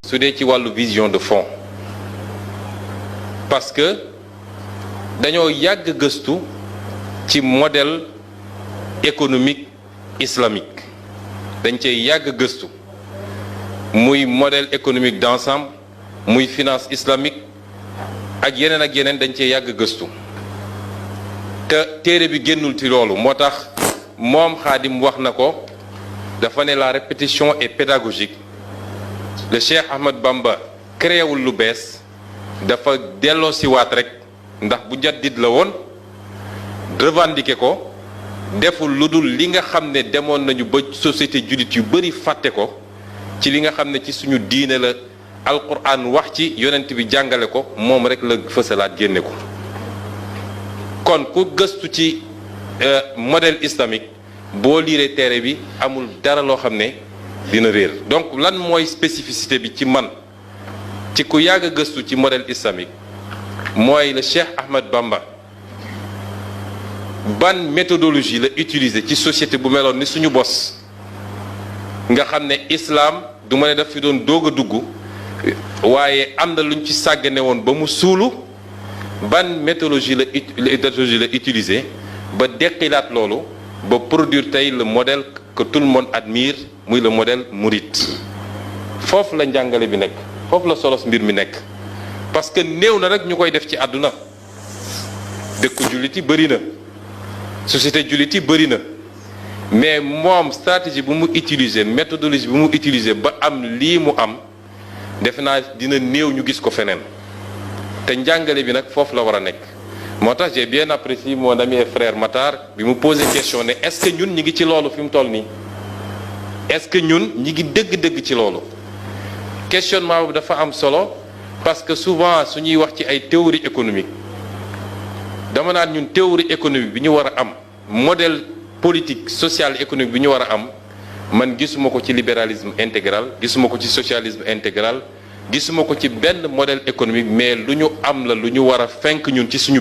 su dee ci wàllu vision de fond parce que dañoo yàgg gëstu ci modèle économique islamique dañ cee yàgg gëstu muy modèle économique d'ensemble muy finance islamique ak yeneen dañ cee yàgg gëstu te téere bi génnul ci loolu moo tax moom Xaadim wax na ko dafa ne la répétition est pédagogique le Cheikh Ahmad Bamba créewul lu bees dafa delloo si waat rek ndax bu jaddit la woon revendiquer ko deful lu dul li nga xam ne demoon nañu ba société jullit yu bari fàtte ko ci li nga xam ne ci suñu diine la alquran wax ci yonent bi jàngale ko moom rek la fësalaat génne ko kon ku gëstu ci modèle islamique boo liiree téere bi amul dara loo xam ne dina réer donc lan mooy spécificité bi ci man ci ku yàgg a gëstu ci modèle islamique mooy le Cheikh Ahmad Bamba ban méthodologie la utiliser ci société bu meloon ni suñu bos nga xam ne islam du ma ne daf fi doon doog a dugg waaye am na luñ ci sàggane woon ba mu suulu ban méthodologie la utiliser ba deqilaat loolu ba produire tey le modèle que tout le monde admire muy le modèle mouride foofu la njàngale bi nekk foofu la solos mbir mi nekk parce que néew na rek ñu koy def ci àdduna dëkku jullit yi bëri na société jullit yi bëri na mais moom stratégie bu mu utiliser méthodologie bu mu utiliser ba am lii mu am defe naa dina néew ñu gis ko feneen te njàngale bi nag foofu la war a nekk moo tax j'ai bien apprécié mon ami et frère Matar bi mu posé question ne est-ce que ñun ñi ngi ci loolu fi mu toll nii est-ce que ñun ñi ngi dëgg-dëgg ci loolu questionnement bi dafa am solo parce que souvent su ñuy wax ci ay théorie économique dama naan ñun théorie économique bi ñu war a am modèle politique social économique bi ñu war a am man gisuma ko ci libéralisme intégral gisuma ko ci socialisme intégral gisuma ko ci benn modèle économique mais lu ñu am la lu ñu war a fenk ñun ci suñu